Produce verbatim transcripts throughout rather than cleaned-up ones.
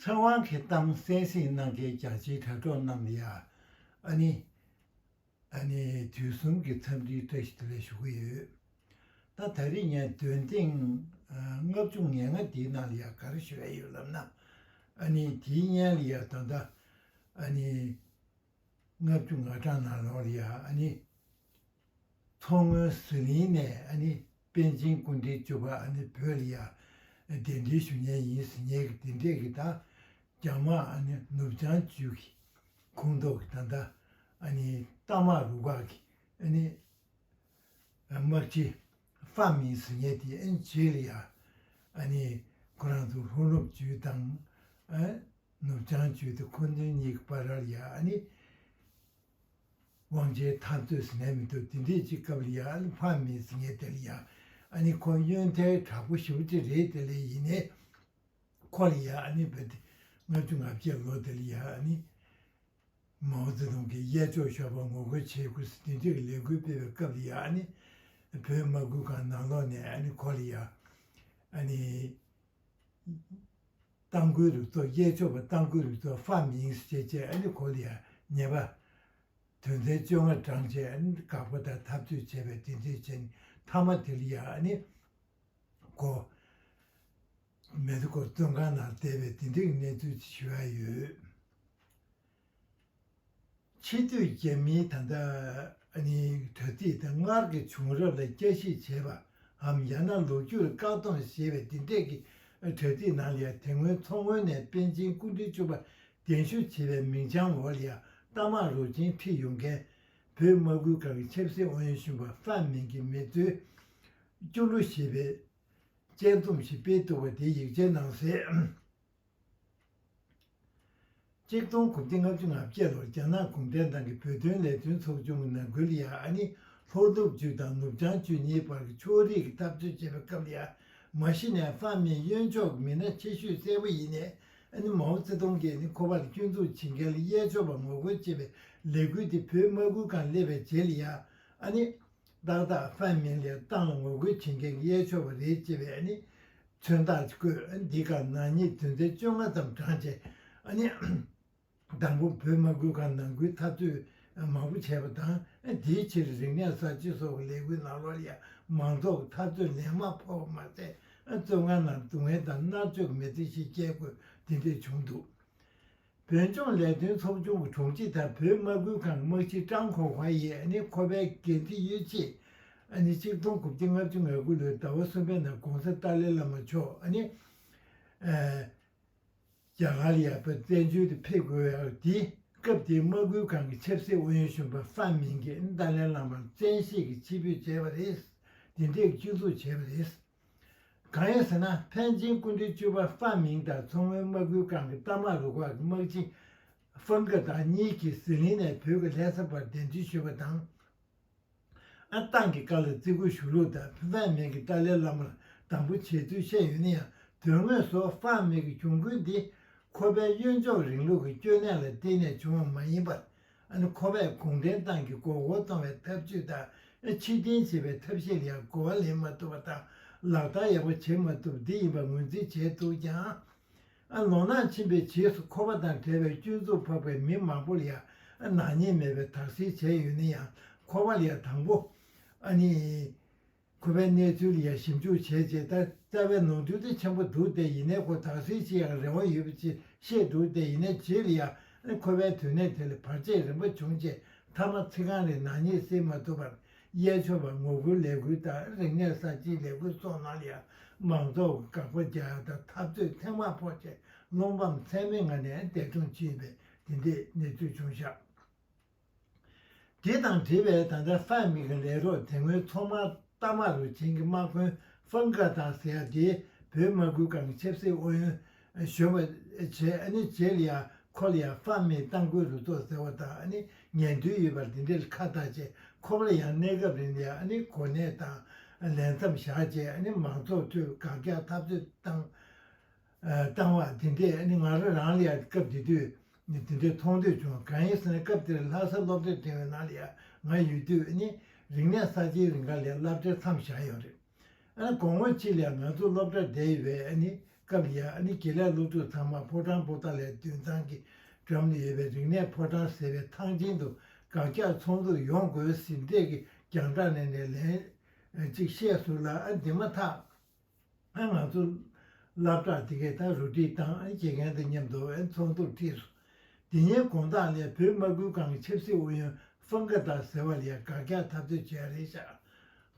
ཚེ་དབང་གི་གཏམ་གསན་གཟིགས་གནང་མཁན་རྒྱ་ཆེའི་དྲ་གྲོགས་རྣམས་ལ་ཡ། ཨ་ནི། ཨ་ནི་དུས་གསུམ་གྱི་འཚམས་འདྲིའི་བཀྲ་ཤིས་བདེ་ལེགས་ཞུ་གི་ཡོད། ད་ད་རེས་ངས་འདོན་ཐེངས་ཨ་ལྔ་བཅུ་ང་ལྔ་འདིའི་ནང་ལ་ཡ་ག་རེ་ཞུ་ཡ་ཡོད་ལབ་ན། ཨ་ནི་དེའི་སྔོན་ལ་ཡ་ད་ལྟ་ཨ་ནི་ལྔ་བཅུ་ང་གྲངས་ནང་ལོགས་ལ་ཡ་ཨ་ནི། མཚོ་སྔོན་ཟི་ལིང་ནས་ཨ་ནི་པཎ་ཆེན་སྐུ་ཕྲེང་བཅུ་པ་ཨ་ནི་བོད་ལ་ཡ་གདན་འདྲེན་ཞུ་མཁན་ཡིན་ཟེར་མཁན་གྱི་དེ་འདྲས་ཀྱི་ད་རྒྱ་དམག་ཨ་ནི་ནུབ་བྱང་ཅུས་ཀྱི་ཁོངས་གཏོགས་ཀྱི་ད་ལྟ་ཨ་ནི་རྟ་དམག་རུ་ཁག་གི་ཨ་ནི་དམག་སྤྱི་ཧྥ་མིང་ཟེར་མཁན་དེ་ཨ་ནི་རྗེས་ལ་ཡ་ཨ་ནི་ཁོ་རང་ཚོ་ལྷོ་ནུབ་ཅུས་དང་ཨ་ནུབ་བྱང་ཅུས་དེ་ཁོ་ཚོ་གཉིས་ཀྱི་བར་ལ་ཡ་ཨ་ནི། དབང་ཆེན་འཐབ་རྩོད་ཟེར་ནས་མི་འདུག་དེ་འདྲས་ཅིག་སྐབས་ལ་ཡ་ཨ་ནི་ཕ་མེས་ཟེར་མཁན་དེ་ལ་ཡ་ཨ་ནི་ཁོ་གཡོན་ཐལ་དྲག་པོ་ཞེ་པོ་ཅིག་རེད། དེ་ལས་ཡིན་ནའི་ཁོ་ལ་ཡ་ཨ་ནི་བོད་དེ་ལྔ་བཅུ་ང་བརྒྱད་ལོ་དེ་ལ་ཡ་ཨ་ནི་མའོ་ཙེ་ཏུང་གིས་གཡས་ཕྱོགས་ཞོགས་པ་ངོ་རྒོལ་བྱེད་དགོས་ཟེར་དེ་འདྲས་ཀྱི་ལས་འགུལ་སྤེལ་བའི་སྐབས་ལ་ཡ་ཨ་ནི་བོད་དམག་ཁུལ་ཁང་ནང་ལོགས་ནས་ཨ་ནི་ཁོ་ལ་ཡ་ཨ་ནི། རྟ་མགོའི་རུ་ཚོགས་གཡས་ཕྱོགས་པ་རྟ་མགོའི་རུ་ཚོགས་ཧྥ་མིང་ཟེར་བྱས་ཨ་ནི་ཁོ་ལ་ཡ་ཉེས་པ་དོན་ཚན་བཅོ་ལྔ་བགྲངས་བྱས་ཨ་ནི་དགག་པ་དང་འཐབ་རྩོད་བྱས་པའི་དེ་འདྲས་བྱས་ནས་མཐའ་མ་དེ་ལ་ཡ་ཨ་ནི་ཁོ་མེ་ཏོག་སྐོར་བཙོན་ཁང་ནང་བསྡད་པའི་དེ་འདྲའི་གནས་ཚུལ་ཅིག་ཞུ་ཡ་ཡོད། ཕྱི་སྡོད་རྒྱ་མིའི་ད་ལྟ་ཨ་ནི་དྲ་ཚིགས་དང་སྔར་གྱི་བྱུང་རབས་ལ་བསྐྱར་ཞིབ་བྱས་པའམ་ཡང་ན་ལོ་རྒྱུས་ལ་བཀག་སྡོམ་བྱས་པའི་འདི་འདྲས་ཀྱི་དྲ་ཚིགས་ནང་ལ་ཡང་དེ་སྔོན་མཚོ་སྔོན་ནས་པཎ་ཆེན་སྐུ་ཕྲེང་བཅུ་པ་གདན་ཞུ་བྱས་པའི་མིང་བྱང་འོག་ལ་ཡང་རྟ་དམག་རུ་ཆེན་ཁྲིད་ཡོང་མཁན་བོད་དམག་ཁུལ་ཁང་གི་ཆབ་སྲིད་ཨུ་ཡོན་གཞོན་པ་ཧྥ་མིང་གི་མི་ཚོའི་སྐྱོ་གླུ་ཞེས་པའི་དཔྱད་རྩོམ་ཞིག་སྤེལ་འདུག་པ་དེ་ཡིག་ཆའི་ནང་གསལ། གཅིག་སྟོང་དགུ་བརྒྱ་ལྔ་བཅུ་ང་བརྒྱད་ལོར་རྒྱ་ནག་གུང་ཁྲན་ཏང་གི་བོད་དོན་ལས་དོན་ཚོགས་ཆུང་གི་ནང་ཁུལ་ལ་ཡ་ཨ་ནི་ལྷོ་ནུབ་ཅུས་དང་ནུབ་བྱང་ཅུས་གཉིས་བར་གྱི་ཕྱོགས་རིས་ཀྱི་འཐབ་རྩོད་བྱེད་པའི་སྐབས་ལ་ཡ་མ་གཞི་ནས་ཧྥ་མིན་གཡོན་ཕྱོགས་ཀྱི་མི་སྣ་ཆེ་ཤོས་གསལ་པོ་ཡིན་ནས་ཨ་ནི་མའོ་ཙེ་ཏུང་གིས་ནི་ཁོ་པ་ལ་སྐྱོན་འཛུགས་བྱེད་མཁན་ལ་གཡས་ཕྱོགས་པ་ངོ་རྒོལ་བྱེད་པའི་ལས་འགུལ་དེ་བོད་དམག་ཁུལ་ཁང་སླེབས་པའི་རྗེས་ལ་ཡ་ཨ་ནི། ཏག་ཏག་ཧྥ་མིན་ལ་ཏང་ལ་ངོ་རྒོལ་བྱེད་མཁན་གྱི་གཡས་ཕྱོགས་པ་རེད་ཅེས་པའི་ནི་མཚོན་རྟགས་བཀོད། འདི་ག་ནག་ཉེས་དོན་ཚན་བཅོ་ལྔ་ཙམ་བགྲངས་རྗེས་ནི་དང་པོ་བོད་དམག་ཁུལ་ཁང་ནང་ཁུལ་འཐབ་རྩོད་མང་པོ་བྱས་པ་དང་། དེའི་ཕྱིར་རིག་གནས་གསར་བརྗེ་སོགས་ཀྱི་ལས་འགུལ་ནང་ལོགས་ལ་ཡང་མང་ཚོགས་ཀྱི་འཐབ་རྩོད་ལན་མ་ཕོག་པ་མ་ཟད། བཙོན་ཁང་ནང་སྡུག་བསྔལ་དང་མནར་གཅོད་ཀྱི་མི་ཚེ་ཞིག་སྐྱེལ་དགོས་དེ་འདྲས་བྱུང་འདུག་བོད་ལྗོངས་ལས་དོན་ཚོགས་ཆུང་གི་དྲུང་ཆེ་དང་བོད་དམག་ཁུལ་ཁང་དམག་སྤྱི་ཀྲང་ཁོ་ཧྭ་ཡིས་ཨ་ནི་ཁོ་པའི་འགན་འཁྲི་ཡོད་ཆེད། ཨ་ནི་གཅིག་སྟོང་དགུ་བརྒྱ་ལྔ་བཅུ་ང་དགུ་ལོའི་ཟླ་བ་གསུམ་པའི་ནང་༧གོང་ས་ཏཱ་ལའི་བླ་མ་མཆོག་ཨ་ནི་ཨ་རྒྱ་གར་ལ་ཡར་བར་བཙན་བྱོལ་དུ་ཕེབས་དགོས་ཡག་དེ་སྐབས་དེའི་དམག་ཁུལ་ཁང་གི་ཆབ་སྲིད་ཨུ་ཡོན་གཞོན་པ་ཧྥ་མིང་གིས་ཨ་ནི་ཏཱ་ལའི་བླ་མར་བཙན་ཤེད་ཀྱིས་ཕྱིར་འབུད་བྱས་པ་རེད། དེ་འདྲའི་སྐྱོན་འཛུགས་བྱས་པ་རེད། གང་ཡིན་ཟེར་ན། ཕན་ཆིང་སྐུ་ཕྲེང་བཅུ་པ་ཧྥ་མིང་དང་མཚོ་སྔོན་དམག་ཁུལ་ཁང་གི་རྟ་དམག་རུ་ཁག་གི་དམག་སྤྱི་ཧྥང་ཀ་དང་གཉིས་ཀྱིས་ཟི་ལིང་ནས་བོད་ཀྱི་ལྷ་ས་བར་གདན་འདྲེན་ཞུས་པ་དང་། ཨ་ཏང་གི་བཀའ་ལ་བརྩི་བཀུར་ཞུ་ལུགས་དང་ཧྥ་མིང་གིས་ཏཱ་ལའི་བླ་མར་དམ་པོ་བྱེད་ཚུལ་བཤད་ཡོད་ན་ཡང་། དོན་དངོས་སུ་ཧྥ་མིང་གི་གྱོང་གུན་འདི་ཁོ་པའི་གཡོན་ཕྱོགས་རིང་ལུགས་ཀྱི་སྐྱོན་གནས་ལ་བརྟེན་ནས་བྱུང་བ་མ་ཡིན་པར། ཨ་ནི་ཁོ་པས་གུང་ཁྲན་ཏང་གི་མགོ་སྐོར་གཏོང་བའི་ཐབས་ཇུས་དང་ཕྱིར་འཐེན་བྱེད་པའི་ཐབས་ཤེས་ལ་ཡང་གོ་བ་ལེན་མ་ཐུབ་པ་དང་ལག་བསྟར་ཡག་པོ་བྱེད་མ་ཐུབ་འདི་ཡིན་པ་ངོས་འཛིན་བྱས་འདུག་ཀྱང་། ཨ་ལོ་ན་ཕྱིན་པའི་རྗེས་སུ་ཁོ་པ་དང་བྲལ་བའི་སྐྱོན་འཛུགས་འཕགས་པའི་མི་མང་པོ་ལ་ཡང་ཨ་ནག་ཉེས་མེད་པའི་དག་སེལ་བྱས་ཡོད་ན་ཡང་ཁོ་པ་ལ་ཡང་དང་པོ་ཨ་ནི། ཁོ་པའི་གནས་ཚུལ་ལ་ཡང་ཞིབ་འཇུག་བྱས་རྗེས། ད་རྩ་བའི་ནོར་འཁྲུལ་དེ་ཆེན་པོ་འདུག་སྟེ། ཡིན་ནའི་ཁོ་དག་སེལ་བྱེད་ཡག་རེ་བ་ཡོད་པ་ཅིག་བཤད་འདུག་སྟེ། ཡིན་ནའི་རྗེས་ལ་ཡང་ཁོ་པའི་དོན་གནད་དེ་ལ་བར་ཆད་རིམ་པ་བྱུང་རྗེས་མཐའ་མ་ཚིག་རྐང་རེ་ནག་ཉེས་སེལ་མ་ཐུབ་པར་གཡས་ཕྱོགས་པ་ངོ་རྒོལ་ལས་འགུལ་དང་རིག་གནས་གསར་བརྗེའི་ལས་འགུལ་སོགས་ནང་ལ་ཡང་མང་ཚོགས་ཀྱི་དགག་པ་རྒྱག་ཡག་དང་འཐབ་རྩོད་ཐེངས་མང་ཕོག་རྗེས་བློ་ཕམ་ཚད་མེད་ངང་ནས་འདས་གྲོངས་ཕྱིན་པའི་དེ་འདྲའི་གནས་ཚུལ་བྱུང་བཞག་དེ་དང་འབྲེལ་བའི་ད་ལྟ་ཧྥ་མི་གི་ལས་རོགས་དེ་སྔོན་མཚོ་དམག་རྟ་དམག་རུ་ཆེན་གྱི་དམག་དཔོན་ཧྥང་ཀ་ཐང་ཟེར་ཡ་དེ་བོད་དམག་ཁུལ་ཁང་གི་ཆབ་སྲིད་ཨུ་ཡོན་གཞོན་པ་བྱས། ཨ་ནི་རྗེས་ལ་ཡང་ཁོ་ལ་ཡང་ཧྥ་མི་རྟ་མགོའི་རུ་ཚོགས་ཟེར་བ་དང་། ཨ་ནི་ངན་འདུན་ཡོད་པར་དེ་འདྲ་ལ་ཁ་བཏགས་བྱས། ཁོ་པ་ལ་ཡང་གནས་སྐབས་རིང་ལ་ཡང་ཨ་ནི་གོ་གནས་དང་ལས་མཚམས་བཞག་བྱས། ཨ་ནི་མང་ཚོགས་ཁྲོད་དགག་རྒྱག་འཐབ་རྩོད་བཏང་། བཏང་བ་དེ་འདྲས་ནི་ང་རང་རང་ལ་ཡང་སྐབས་དེ་དུས་ནི་དེ་འདྲས་མཐོང་ཐོས་བྱུང་། གང་ཡིན་ཟེར་ན། སྐབས་དེར་ལྷ་ས་སློབ་གྲྭ་འབྲིང་བའི་ནང་ལ་ཡང་ང་ཡོད་དུས་ནི་རིག་གནས་གསར་བརྗེའི་རིང་ག་ལ་ཡང་སློབ་གྲྭའི་མཚམས་བཞག་ཡོད་རེད། ཨ་ནི་དགོང་མོ་གཅིག་ལ་ཡང་ང་ཚོ་སློབ་གྲྭར་བསྡད་ཡོད་པའི་ཨ་ནི་ སྐབས་ལ་ཡ་ཨ་ནི་དགེ་ལས་སློབ་ཕྲུག་ཚང་མ་ཕོ་བྲང་པོ་ཏཱ་ལའི་མདུན་ཐང་གི་འགྲམ་ལ་ཡོད་པའི་རིག་གནས་ཕོ་བྲང་ཟེར་བའི་ཐང་ཆེན་དུ་དགག་རྒྱག་ཚོགས་འདུར་ཡོང་དགོས་ཟིན་བྲིས་ཀྱི་རྒྱང་བསྒྲགས་གནང་ནས་ལན་གཅིག་བཤད་སོང་ལ། ཨ་འདི་མ་ཐག་ཨ་ང་ཚོ་སློབ་གྲྭ་དེ་གའི་ད་རུ་སྒྲིག་དང་ཨ་དགེ་རྒན་དང་མཉམ་དུ་ཨ་ཚོགས་འདུར་ཁྲིད་སོང་། དེ་ཉིན་དགོང་དག་ལ་བོད་དམག་ཁུལ་ཁང་གི་ཆབ་སྲིད་ཨུ་ཡོན་ཧྥང་ཀ་ཏཱ་ཟེར་བ་ལ་ཡ་དགག་རྒྱག་འཐབ་རྩོད་བྱས་རེད་ཤག་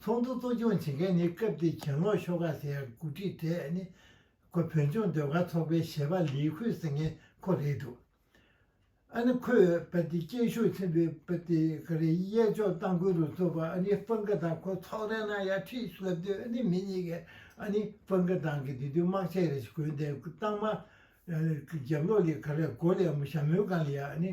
ཚོགས་འདུ་གཙོ་སྐྱོང་བྱེད་མཁན་ནི་སྐབས་དེའི་གྱེན་ལོག་ཤོག་ཁག་ཟེར་ཡ་འགོ་ཁྲིད་གྲས་ནི། ཁོ་བོད་ལྗོངས་ཟློས་གར་ཚོགས་པའི་ཞལ་པར་ལི་ཁུས་ཟེར་མཁན་ཁོ་རེད་འདུག་ཨ་ནི་ཁོས་པ་དེ་སྐད་ཤུགས་ཆེན་པོས་པ་དེ་ག་རེ་གཡས་ཕྱོགས་རྟ་མགོ་རུ་ཚུགས་པ་ཨ་ནི་ཧྥང་ཀ་ཏཱ་ཁོ་ཚོགས་རའི་ནང་ཡར་ཁྲིད་ལབ་དུས། ཨ་ནི་མི་གཉིས་ཀས་ཨ་ནི་ཧྥང་ཀ་ཏཱ་གི་དེ་དུས་དམག་ཆས་རེ་ཞིག་གོན་ཏེ་རྟགས་མ་རྒྱབ་ལོགས་ལ་ག་རེ་སྒོ་ལ་ཡ་མོ་ཞྭ་མོའི་སྒང་ལ་ཡ་ཨ་ནི།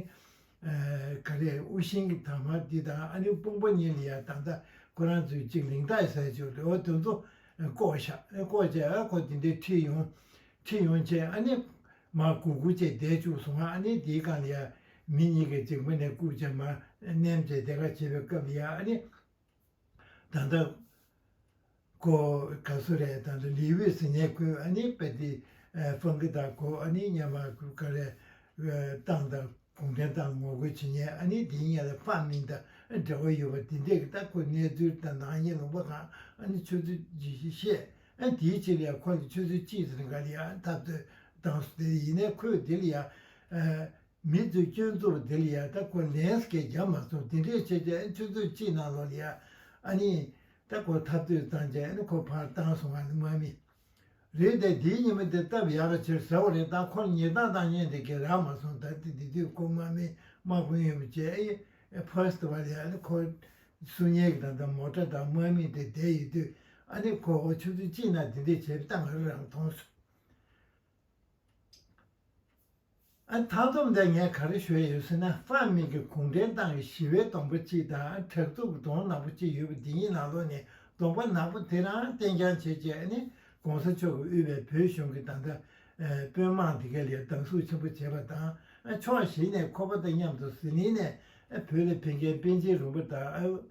ག་རེ་དབུ་ཤིང་གི་དར་དམར་འདི་དང་ཨ་ནི་དཔུང་པ་གཉིས་ལ་ཡ་ད་ལྟ་ཁོ་རང་ཚོའི་གཅིག་ལིང་ཏའི་ཟེར་ཅིག་ཡོད་རེད། འོ་དེ་ཚོ་བཀོག་བཞག་བཀོག་བྱས་ཨ་ཁོ་དེ་འདྲའི་ཁྲིད་ཡོང་། ཁྲིད་ཡོང་བྱས་ཨ་ནི་མར་སྒུར་སྒུར་བྱས་བསྡད་བཅུག་སོང་། ཨ་ནི་དེའི་སྒང་ལ་ཡ་མི་གཉིས་ཀྱི་མཇིང་པ་ནས་བཀུག་བྱས་མར་མནན་བྱས་དེ་ག་བྱེད་པའི་སྐབས་ལ་ཡ་ཨ་ནི། ད་ལྟ་ཁོ་ག་སུ་རེད། ད་ལྟ་ལི་ཝི་ཟེར་མཁན་ཁོས་ཨ་ནི་པ་དེ་ཧྥང་ཀི་ཏཱ་ཁོ་ཨ་ནི་སྔོན་མ་ག་རེ་ཏང་དང་གུང་ཁྲན་ཏང་ངོ་རྒོལ་བྱེད་མཁན་ཨ་ནི་དེའི་སྔོན་ལ་ཧྥ་མིང་དང་འབྲེལ་བ་ཡོད་པ་དེ་འདྲས་ཀྱི་ད་ཁོ་གནས་ཚུལ་དང་ནག་ཉེས་ལུང་པ་གང་ཨ་ནི་ཆུ་ཚོད་ཅིག་བཤད། ཨ་དེའི་ཕྱིར་ལ་ཡ་ཁོ་ལ་ཆུ་ཚོད་གཅིག་ཟིན་ག་ལ་ཡ་འཐབ་རྩོད་བཏང་སོང་། དེ་ཡིན་ནའི་ཁོས་དེ་ལ་ཡ་མི་ཚོའི་སྐྱོན་འཛུགས་དེ་ལ་ཡ་ད་ཁོ་ལན་སྐད་རྒྱབ་མ་སོང་། དེ་འདྲས་བྱས་བྱས་ཆུ་ཚོད་གཅིག་ནང་ལོགས་ལ་ཡ་ཨ་ནི་ད་ཁོ་འཐབ་རྩོད་བཏང་བྱས་ཨ་ནི་ཁོ་ཕར་བཏང་སོང་། ཨ་ནི་དམག་མི་རེད་དེ། དེའི་ཉི་མ་དེ་སྟབས་ཡག་ག་ཕྱིར་ཟེར་བ་རེད། ད་ཁོ་ལ་ཉེས་རྡུང་བཏང་མཁན་དེ་གས་རག་མ་སོང་། ད་དེ་དེ་དུས་ཁོ་དམག་མི་དམག་དཔོན་ཡིན་པ་བྱས་ཨེ་ཕར་སྟ་བ་ལ་ཡ་ཨ་ནི་ཁོ་སུ་ཉལ་གི་ད་ད་མོ་ཊ་དང་དམག་མི་དེ་བསྡད་ཡོད་དུས་ཨ་ནི་ཁོ་འོ་ཆུ་ཚོད་གཅིག་ནང་དེ་འདྲས་བྱས་པ་ད་ང་རང་མཐོང་སོང་། ཨ་མཐའ་སྡོམ་དེ་ངས་ག་རེ་ཞུ་ཡ་ཡོད་ཟེར་ན། ཧྥ་མིང་གི་གུང་ཁྲན་ཏང་གི་ཞི་བའི་སྡོང་པོ་གཅིག་དང་དྲག་རྩུབ་ཀྱི་གདོང་ནག་པོ་གཅིག་ཡོད་པ་འདི་གཉིས་ནང་ལོགས་ནས་གདོང་པ་ནག་པོ་དེ་རང་བསྟན་རྐྱང་བྱས་བྱས་ནས་གོང་ས་མཆོག་གིས་དབུས་པའི་བོད་གཞུང་གི་ད་ལྟ་དཔོན་དམག་འདི་ག་ལ་སྡང་ཟུག་ཆེན་པོ་བྱས་པ་དང་། ཕྱོགས་བཞི་ནས་ཁོ་པ་དང་མཉམ་དུ་ཟི་ལིང་ནས་བོད་ལ་ཕེབས་མཁན་པཎ་ཆེན་རིན་པོ་དང་།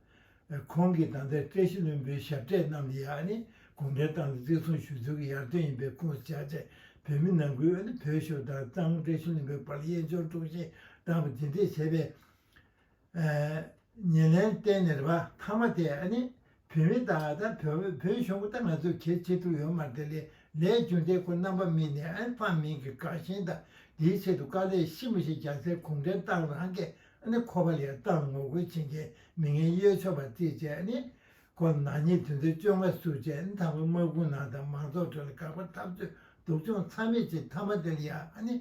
ཁོང་གིས་ད་ལྟའི་བཀྲ་ཤིས་ལྷུན་པོའི་ཞབས་གྲས་རྣམས་ལ་ཡ་ཨ་ནི་གུང་ཁྲན་ཏང་གི་བརྩི་སྲུང་ཞུ་ཚུལ་གྱི་ཡར་ཐོན་ཡིན་པའི་ཁུངས་སུ་བྱས་བྱས་བོད་མི་ནང་ཁུལ་ཨ་ནི་བོད་གཞུང་དང་གཙང་བཀྲ་ཤིས་ལྷུན་པོའི་བར་ལ་དབྱེན་སྦྱོར་དཀྲུག་ཤིང་བཏང་བ་དེ་འདྲས་བྱས་པའི་ཉེར་ལེན་བསྟན་ནས་རེད་པ། མཐའ་མ་དེ་ཨ་ནི་བོད་མི་དང་ད་བོད་བོད་གཞུང་གི་ད་ང་ཚོས་གལ་ཆེ་ཐུབ་ཡོད་མ་རེད། དེ་ལས་ལས་རྒྱུ་འབྲས་ཁོ་རྣམ་པ་སྨིན་ནས་ཨ་ནི་ཧྥ་མིང་གི་དགའ་ཞེན་དང་དེའི་ཆེད་དུ་དཀའ་ལས་ཤི་མི་ཤི་རྒྱག་སའི་གུང་ཁྲན་ཏང་རང་གིས་ཨ་ནི་ཁོ་པ་ལ་ཡ་ཏང་ངོ་རྒོལ་བྱེད་མཁན་མི་ངན་གཡོ་ཆོག་པ་རྩིས་བྱས་ཨ་ནི་ཁོ་ནག་ཉེས་དོན་ཚན་བཅོ་ལྔ་བསུབས་བྱས་ཨ་ནི་ད་བར་དམག་དཔུང་ནང་དང་མང་ཚོགས་ཁྲོད་ལ་དགག་པ་འཐབ་རྩོད་སྡུག་སྦྱོང་མཚམས་མེད་བྱས་མཐའ་མ་དེ་ལ་ཡ་ཨ་ནི་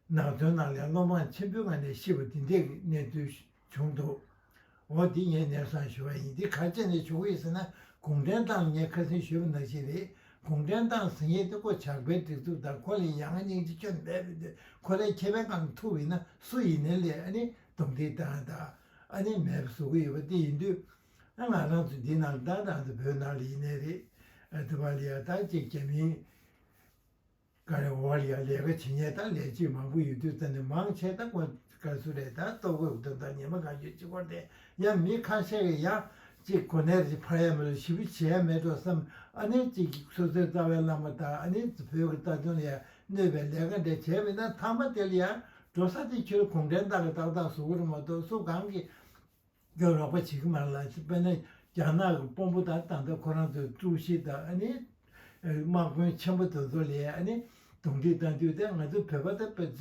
ནགས་ཚལ་ནང་ལ་བློ་ཕམ་ཆེན་པོའི་ངང་ནས་ཤི་བ་འདི་འདྲའི་གནས་ཚུལ་བྱུང་འདུག་འོ་འདི་ངས་སྙན་སེང་ཞུ་བ་ཡིན། འདི་ག་རེ་བྱས་ནས་ཞུ་གི་ཡིན་ཟེར་ན། གུང་ཁྲན་ཏང་ངས་ཁ་སང་ཞུས་པ་ནང་བཞིན་རེད། གུང་ཁྲན་ཏང་ཟེར་མཁན་དེ་ཁོ་ཇག་པའི་སྒྲིག་འཛུགས་དང་ཁོ་ལ་ཡ་ང་སྙིང་རྗེ་ཁྱོན་མེད་པའི་དུས་ཁོ་རའི་ཁེ་ཕན་སྒང་ཐུག་ཡིན་ན་སུ་ཡིན་ནའི་ལས་ཨ་ནི་རྡུང་རྡེག་བཏང་དང་ཨ་ནི་མེད་པ་བཟོ་གི་ཡོད་པ་དེ་ཡིན་དུས། ཨ་ང་རང་ཚོ་འདི་ནང་ད་རང་ཚོ་བོད་ནང་ལ་ཡིན་ནའི་རེད། ཨ་དེ་བ་ལ་ཡ་ད་ཅིག་རྒྱ་མིའི་ག་རེ་འོག་ལ་ཡ་ལས་ཀ་བྱེད་མཁན་ད་ལས་བྱེད་མང་པོ་ཡོད་དུས་ཙམ་ནས་མང་ཆེ་ད་ཁོ་ག་སུ་རེད། ད་ལྟོ་གོས་འདོན་དང་ཉི་མ་གང་ཡོད་ཅིག་སྐོར་དེ་ཡང་མི་ཁ་ཤས་ཀྱིས་ཡང་ཅིག་གོ་གནས་ཅིག་འཕར་ཡ་མེད་འགྲོ། ཞེ་པོ་བྱེད་ཡ་མེད་འགྲོ་བསམ། ཨ་ནི་ཅིག་སོ་སོའི་རྩ་བའི་བླ་མ་དང་ཨ་ནི་བོད་ཀྱི་རྩ་དོན་ལ་ཡ་གནོད་པའི་ལས་ཀ་འདྲ་བྱས་པ་ཡིན་ན་མཐའ་མ་དེ་ལ་ཡ་འགྲོ་ས་དེ་ཁྱོད་གུང་ཁྲན་ཏང་གི་ཏག་ཏག་བཟོ་གི་རེད་མ་གཏོགས་སུ་གང་གིས་ཀྱང་རོགས་པ་བྱེད་ཀྱི་མ་རེད་ལ། དཔེར་ན་རྒྱ་ནག་གི་དཔོན་པོ་དང་ད་ལྟ་ཁོ་རང་ཚོའི་ཀྲུའུ་ཞི་དང་ཨ་ནི་དམག་དཔོན་ཆེན་པོ་དེ་ཚོ་ལ་ཨ་ནི་རྡུང་རྡེག་བཏང་དུས་དེ་ང་ཚོ་བོད་པ་དང་བོད་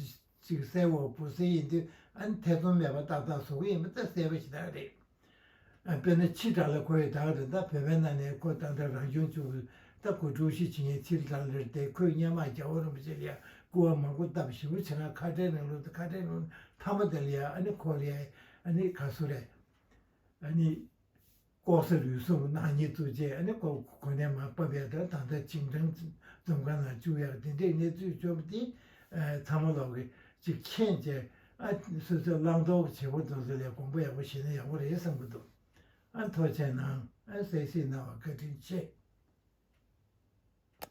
ཅིག་གསལ་བོ་བུ་གསལ་ཡིན་དུས་ཨ་ནི་ཐེ་ཚོམ་མེད་པ་ཏག་ཏག་བཟོ་གི་ཡིན་པ་དེ་གསལ་པོ་ཞེ་དྲག་རེད། ཨ་དཔེར་ན་ཕྱི་དྲགས་ལ་ཁོ་ཡི་དག་རེད། ད་བོད་པའི་ནང་ནས་ཁོ་ད་ལྟ་རང་སྐྱོང་ལྗོངས་ཀྱི་ད་ཁོ་ཀྲུའུ་ཞི་བྱེད་མཁན་ཕྱི་དྲགས་ལ་རེད་དེ། ཁོས་སྔོན་མ་རྒྱལ་བ་རིན་པོ་ཆེ་ལ་ཡ་སྐུར་བ་མང་པོ་བཏབ་ཞེ་པོ་བྱེད་ན་ཁ་བྲལ་རིང་ལུགས་དེ་ཁ་བྲལ་རིང་ལུགས་མཐའ་མ་དེ་ལ་ཡ་ཨ་ནི་ཁོ་ལ་ཡ་ཨ་ནི་ག་སུ་རེད། ཨ་ནི་ལྐོག་ཟ་རུལ་སུངས་ནག་ཉེས་བཙུགས་རྗེས་ཨ་ནི་ཁོ་གོ་གནས་མར་ཕབ་ཡ་དང་ད་ལྟ་ཆིང་ཀྲང་འཛོམས་ཁང་ནང་བཅུག་ཡག་དེ་འདྲའི་གནས་ཚུལ་བྱུང་བ་དེ་ཚང་མ་ལོག་གི་ཅིག་མཁྱེན་བྱས་ཨ་སོ་སོའི་བླང་དོར་གྱི་བྱེད་པོ་དེ་ཚོ་ལ་དགོངས་པ་ཡག་པོ་བཞེས་ན་ཡག་པོ་རེད་བསམ་གྱི་འདུག་ཨ་ཐུགས་རྗེ་གནང་། ཨ་གསན་གཟིགས་གནང་བ་བཀའ་དྲིན་ཆེ།